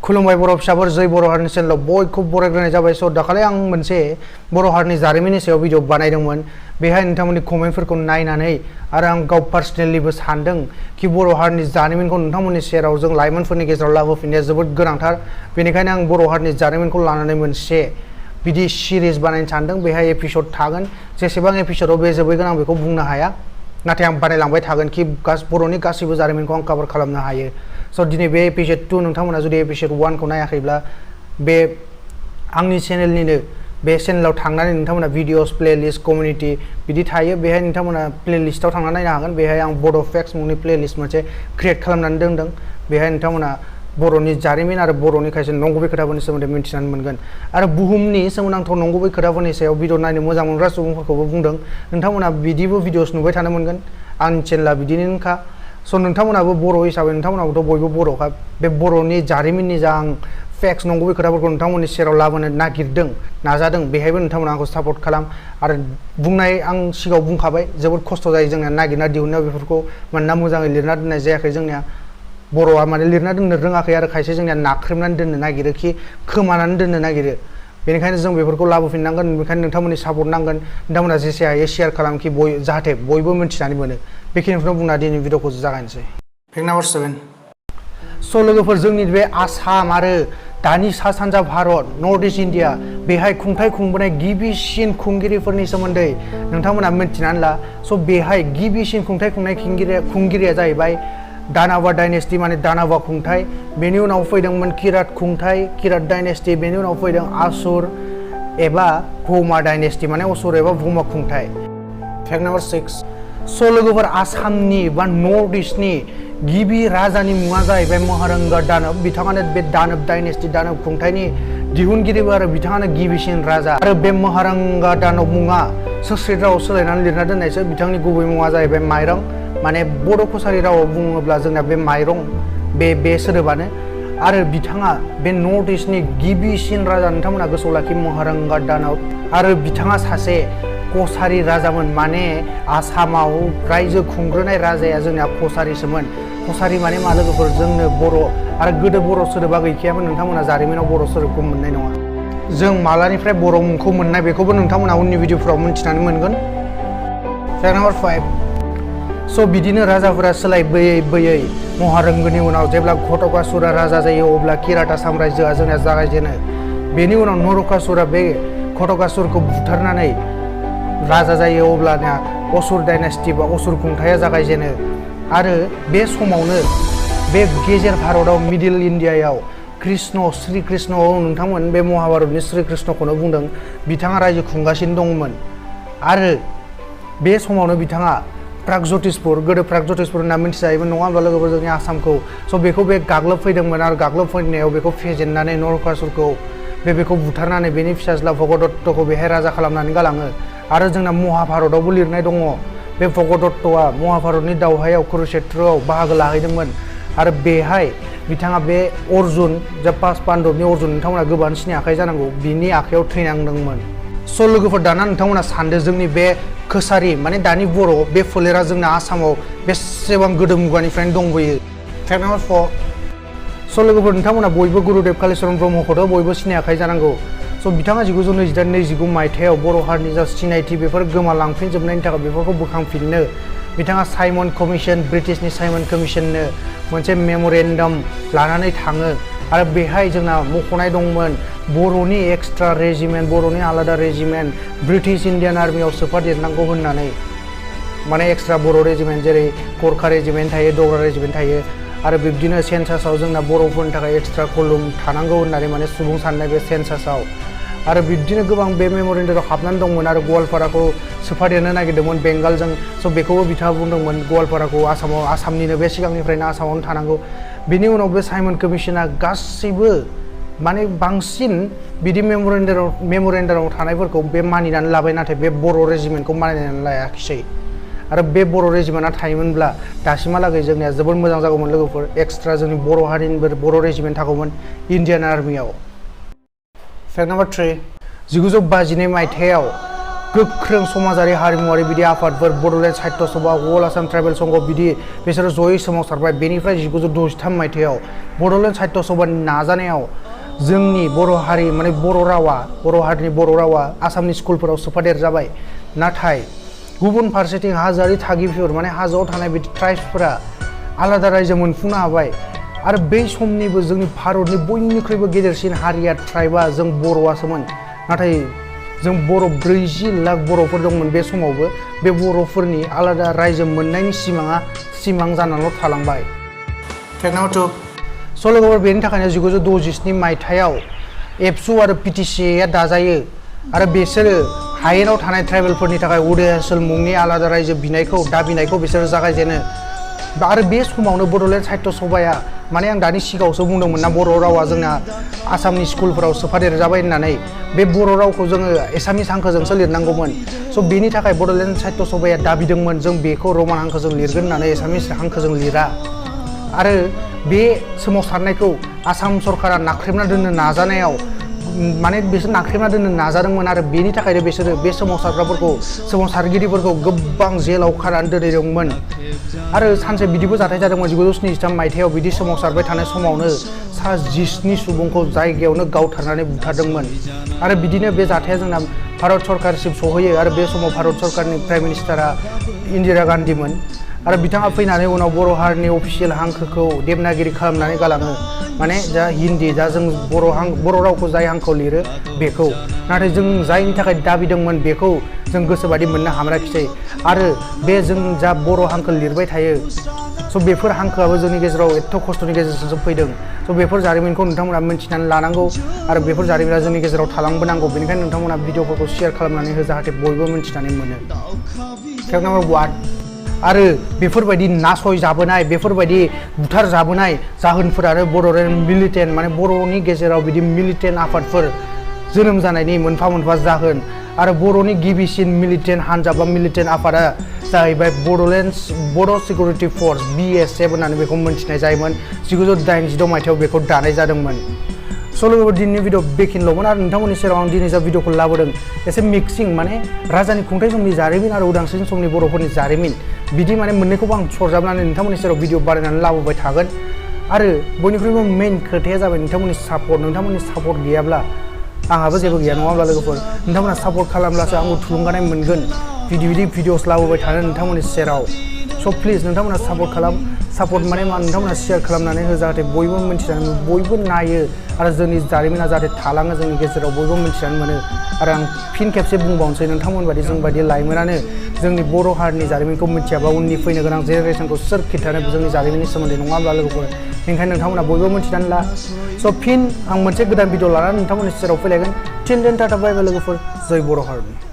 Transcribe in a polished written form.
खुलुमबाय बर' फिसाफोर जै बर' हारिनि चेनेलाव बयखौबो बरायग्रोनाय जाबाय। स' दाखालि आं मोनसे बर' हारिनि जारिमिननि सायाव भिडिअ बानायदोंमोन। बेहाय नोंथांमोननि कमेन्टफोरखौ नायनानै आरो आं गाव पार्सनेलिबो सानदों कि बर' हारिनि जारिमिनखौ नोंथांमोननि सेराव जों लाइमोनफोरनि गेजेराव लाबोफिननाया जोबोद गोनांथार। बेनिखायनो आं बर' हारिनि जारिमिनखौ लानानै मोनसे बिदि सिरिज बानायनो सानदों। बेहाय एपिसड थागोन। जेसेबां एपिसडआव बे जोबहैगोन आं बेखौ बुंनो हाया, नाथाय आं बानायलांबाय थागोन कि बर'नि गासैबो जारिमिनखौ आं कभार खालामनो हायो। स' दिनै बे एपिसड 2 नोंथांमोना जुदि एपिसड 1 खौ नायाखैब्ला बे आंनि चेनेलनिनो बे चेनेलाव थांनानै नोंथांमोना भिडिअस प्लेलिस्ट कमिउनिटि बिदि थायो। बेहाय नोंथांमोना प्लेलिस्टआव थांनानै नायनो हागोन। बेहाय आं बड' फेक्ट्स मुंनि प्लेलिस्ट मोनसे क्रिएट खालामनानै दोनदों। बेहाय नोंथांमोना बर'नि जारिमिन आरो बर'नि खायसे नंगुबै खोथाफोरनि सोमोन्दै मिन्थिनानै मोनगोन। आरो बुहुमनि सोमोनांथाव नंगुबै खोथाफोरनि सायाव भिडिअ नायनो मोजां मोनग्रा सुबुंफोरखौबो बुंदों नोंथांमोना बिदिबो भिडिअस नुबाय थानो मोनगोन। आंनि चेनेला बिदिनोखा। स' नोंथांमोनाबो बर' हिसाबै नोंथांमोनाबोथ' बयबो बर'खा। बे बर'नि जारिमिननि जा आं फेक्ट्स नंगुबै खोथाफोरखौ नोंथांमोननि सेराव लाबोनो नाजादों। बेहायबो नोंथांमोना आंखौ सापर्ट खालाम। आरो बुंनाय आं सिगाङाव बुंखाबाय जोबोद खस्थ' जायो जोंनिया नागिरना दिहुननायाव बेफोरखौ मानोना मोजाङै लिरना दोननाय जायाखै। जोंनिया बर'आ माने लिरना दोननो रोङाखै आरो खायसे जोंनिया नाख्रेबनानै दोननो नागिरो कि खोमानानै दोननो नागिरो। बेनिखायनो जों बेफोरखौ लाबोफिननांगोन। बेनिखायनो नोंथांमोननि सापर्ट नांगोन। नोंथांमोना जेसे हायो शेयार खालाम कि जाहाथे बयबो मिन्थिनानै मोनो। बेखिनिखौनो बुंना दिनै भिडिअखौ जागायनोसै। Fact number 7। स' लोगोफोर जोंनि बे आसाम आरो दानि सा सानजा भारत नर्थ इस्ट इण्डिया बेहाय खुंथाइ खुंबोनाय गिबिसिन खुंगिरिफोरनि सोमोन्दै नोंथांमोना मिन्थिनानै ला। स' बेहाय गिबिसिन खुंथाइ खुंनाय खुंगिरिया जाहैबाय दानावा डाइनेस्टि माने दानावा खुंथाइ। बेनि उनाव फैदोंमोन किरात खुंथाइ किरात डाइनेस्टि। बेनि उनाव फैदों असुर एबा भौमा डाइनेस्टि माने असुर एबा भौमा खुंथाइ। Fact number 6। स' लोगोफोर आसामनि बा नर्थ इस्टनि गिबि राजानि मुङा जाहैबाय महारंगा दानब। बिथाङानो बे दानब डाइनेस्टि दानब खुंथाइनि दिहुनगिरिबो आरो बिथाङानो गिबिसिन राजा। आरो बे महारंगा दानब मुङा संस्कृत रावाव सोलायनानै लिरना दोननायसो। बिथांनि गुबै मुङा जाहैबाय माइरं माने बड' कसारि रावाव बुङोब्ला जोंना बे माइरं बे सोदोबानो। आरो बिथाङा बे नर्थ इस्टनि गिबिसिन राजा। नोंथांमोना गोसोआव लाखि महारंगा दानब। आरो बिथाङा सासे कसारि राजामोन माने आसामाव रायजो खुंग्रोनाय राजाया जोंना कसारिसोमोन। कसारि माने मा लोगोफोर जोंनो बर' आरो गोदो बर' सोदोबा गैखायामोन। नोंथांमोना जारिमिनाव बर' सोदोबखौ मोननाय नङा। जों मालानिफ्राय बर' मुंखौ मोननाय बेखौबो नोंथांमोना उननि भिडिअफोराव मिन्थिनानै मोनगोन। Fact number 5। स' बिदिनो राजाफोरा सोलायबोयै महारंगोनि उनाव जेब्ला घटकासुरा राजा जायो अब्ला किराता साम्रायजोआ जोंना जागायजेनो। बेनि उनाव नरकासुरा बे घटकासुरखौ बुथारनानै राजा जायो अब्लाना असुर डाइनेस्टि बा असुर खुंथाया जागायजेनो। आरो बे समावनो बे गेजेर भारताव मिडिल इण्डियायाव श्री कृष्ण नोंथांमोन बे महाभारतनि श्री कृष्णखौनो बुंदों बिथाङा रायजो खुंगासिनो दंमोन। आरो बे समावनो बिथाङा प्रागज्यतिसपुर गोदो प्रागज्यतिसपुर होनना मिन्थिजायोमोन नङा होमब्ला लोगोफोर जोंनि आसामखौ। स' बेखौ बे गाग्लोबफैदोंमोन आरो गाग्लोबफैनायाव बेखौ फेजेननानै नरकासुरखौ बेखौ बुथारनानै बेनि फिसाज्ला भगदत्तखौ बेहाय राजा खालामनानै गालाङो। आरो जोंना महाभारतआवबो लिरनाय दङ बे भगदत्तआ महाभारतनि दावहायाव कुरुक्षेत्रआव बाहागो लाहैदोंमोन। आरो बेहाय बिथाङा बे अर्जुन जा पान्डबनि अर्जुन नोंथांमोना गोबां सिनायाखै जानांगौ बिनि आखायाव थैनांदोंमोन। स' लोगोफोर दाना नोंथांमोना सानदो जोंनि बे कसारि माने दानि बर' बे फोलेरा जोंना आसामाव बेसेबां गोदो मुगानिफ्रायनो दंबोयो। Fact number 4। स' लोगोफोर नोंथांमोना बयबो गुरुदेब कालिचरन ब्रह्मखौथ' बयबो सिनायाखै जानांगौ। स' बिथाङा 1928-29 मायथाइयाव बर' हारिनि जा सिनायथि बेफोर गोमालांफिनजोबनायनि थाखाय बेफोरखौ बोखांफिननो बिथाङा साइमन कमिसन ब्रिटिशनि साइमन कमिसननो मोनसे मेम'रेन्डाम लानानै थाङो। आरो बेहाय जोंना मख'नाय दंमोन बर'नि एक्सट्रा रेजिमेन्ट बर'नि आलादा रेजिमेन्ट ब्रिटिश इण्डियान आर्मियाव सोफादेरनांगौ होननानै माने एक्सट्रा बर' रेजिमेन्ट जेरै गरखा रेजिमेन्ट थायो दग्रा रेजिमेन्ट थायो। आरो बिब्दिनो सेन्सासआव जोंना बर'फोरनि थाखाय एक्सट्रा कलम थानांगौ होननानै माने सुबुं साननाय बे सेन्सासआव। आरो बिब्दिनो गोबां बे मेम'रेन्डामाव हाबनानै दंमोन। आरो गवालपाराखौ सोफादेरनो नागिरदोंमोन बेंगलजों। स' बेखौबो बिथाङा बुंदोंमोन गवालपाराखौ आसामनिनो बे सिगांनिफ्रायनो आसामावनो थानांगौ। बेनि उनाव बे साइमन कमिसना गासैबो माने बांसिन बिदि मेम'रेन्डामाव थानायफोरखौ बे मानिनानै लाबाय नाथाय बे बर' रेजिमेन्टखौ मानिनानै लायाखिसै। आरो बे बर' रेजिमेन्टआ थायोमोनब्ला दासिमहालागै जोंनिया जोबोद मोजां जागौमोन लोगोफोर। एक्सट्रा जोंनि बर' हारिनि बर' रेजिमेन्ट थागौमोन इण्डियान आर्मियाव। Fact number 3। 1952 मायथाइयाव गोख्रों समाजारि हारिमुवारि बिदि आफादफोर बड'लेण्ड साहित्य सभा अल आसाम ट्राइबेल संघ बिदि बिसोरो जयै सोमावसारबाय बेनिफ्राय 1963 मायथाइयाव बड'लेण्ड साहित्य सभानि नाजानायाव जोंनि बर' हारि माने बर' रावा बर' हारिनि बर' रावा आसामनि स्कुलफोराव सोफादेर जाबाय नाथाय गुबुन फारसेथिं हाजोआरि थागिबिफोर माने हाजोआव थानाय बिदि ट्राइब्सफोरा आलादा रायजो मोनफुंनो हाबाय आरो बै समनिबो जोंनि भारतनि बयनिख्रुइबो गेदेरसिन हारिया ट्राइबा जों बर'आसोमोन नाथाय जों बर' 40 लाख बर'फोर दंमोन बे समावबो बे बर'फोरनि आलादा रायजो मोननायनि सिमां जानानैल' थालांबाय फेक्ट नाम्बार 2 स' लोगोफोर बेनि थाखायनो 1967 मायथाइयाव एबसु आरो पिटिसिआ दाजायो आरो बिसोरो हायेनाव थानाय ट्राइबेलफोरनि थाखाय उदयाचल मुंनि आलादा रायजो दाबिनायखौ बिसोरो जागायजेनो आरो बे समावनो बड'लेण्ड साहित्य सभाया माने आं दानि सिगाङावसो बुंदोंमोन ना बर' रावा जोंना आसामनि स्कुलफोराव सोफादेर जाबाय होननानै बे बर' रावखौ जोङो एसामिस हांखोजोंसो लिरनांगौमोन स' बेनि थाखाय बड'लेण्ड साहित्य सभाया दाबिदोंमोन जों बेखौ रमान हांखोजों लिरगोन होननानै एसामिस हांखोजों लिरा आरो बे सोमावसारनायखौ आसाम सरकारा नाख्रेबना दोननो नाजानायाव माने बिसोर नाख्रेबना दोननो नाजादोंमोन आरो बेनि थाखायनो बिसोरो बे सोमावसारगिरिफोरखौ गोबां जेलाव खानानै दोनहैदोंमोन आरो सानसे बिदिबो जाथाय जादोंमोन 1973 मायथाइयाव बिदि सोमावसारबाय थानाय समावनो सा 17 सुबुंखौ जायगायावनो गावथारनानै बुथारदोंमन आरो बिदिनो बे जाथाया जोंना भारत सरकारसिम सहैयो आरो बे समाव भारत सरकारनि प्राइम मिनिस्टारा इन्दिरा गान्धीमोन आरो बिथाङा फैनानै उनाव बर' हारिनि अफिसियेल हांखोखौ देबनागिरि खालामनानै गालाङो माने जा हिन्दी जा जों बर' रावखौ जाय हांखोआव लिरो बेखौ नाथाय जों जायनि थाखाय दाबिदोंमोन बेखौ जों गोसोबादि मोननो हामाराखिसै आरो बे जों जा बर' हांखो लिरबाय थायो स' बेफोर हांखोआबो जोंनि गेजेराव एथ' खस्थ'नि गेजेरजोंसो फैदों स' बेफोर जारिमिनखौ नोंथांमोना मिन्थिनानै लानांगौ आरो बेफोर जारिमिना जोंनि गेजेराव थालांबोनांगौ बेनिखायनो नोंथांमोना भिडिअफोरखौ शेयार खालामनानै हो जाहाथे बयबो मिन्थिनानै मोनो फेक्ट नाम्बार 1 आरो बेफोरबायदि नासय जाबोनाय बेफोरबायदि बुथार जाबोनाय जाहोनफोरानो बड'लेण्ड मिलिटेन्ट माने बर'नि गेजेराव बिदि मिलिटेन्ट आफादफोर जोनोम जानायनि मोनफा मोनफा जाहोन आरो बर'नि गिबिसिन मिलिटेन्ट हान्जा बा मिलिटेन्ट आफादा जाहैबाय बड' सिकिउरिटि फर्स BSF होननानै बेखौ मोनथिनाय जायोमोन 1982 मायथाइयाव बेखौ दानाय जादोंमोन स' लोगोफोर दिनैनि भिडिअ बेखिनिल'मोन आरो नोंथांमोननि सेराव आं दिनै जा भिडिअखौ लाबोदों एसे मिक्सिं माने राजानि खुंथाय समनि जारिमिन आरो उदांस्रिनि समनि बर'फोरनि जारिमिन बिदि माने मोननैखौबो आं सरजाबनानै नोंथांमोननि सेराव भिडिअ बानायनानै लाबोबाय थागोन आरो बयनिख्रुइबो मेइन खोथाया जाबाय नोंथांमोननि सापर्ट गैयाब्ला आंहाबो जेबो गैया नङा होमब्ला लोगोफोर नोंथांमोना सापर्ट खालामब्लासो आंबो थुलुंगानाय मोनगोन बिदि भिडिअस लाबोबाय थानो नोंथांमोननि सेराव स' प्लिज नोंथांमोना सापर्ट माने मा नोंथांमोना शेयार खालामनानै हो जाहाथे बयबो मिन्थिनानै बयबो नायो आरो जोंनि जारिमिना जाहाथे थालाङो जोंनि गेजेराव बयबो मिन्थिनानै मोनो आरो आं फिन खेबसे बुंबावनोसै नोंथांमोन बायदि जों बायदि लाइमोनानो जोंनि बर' हारिनि जारिमिनखौ मिथियाबा उननि फैनो गोनां जेनेरेसनखौ सोर खिन्थानो जोंनि जारिमिननि सोमोन्दै नङा होमब्ला लोगोफोर बेनिखायनो नोंथांमोना बयबो मिन्थिनानै ला स' फिन आं मोनसे गोदान भिडिअ लानानै नोंथांमोननि सेराव फैलायगोन टिल देन टाटा बाय बाय लोगोफोर जय बर' हारिनि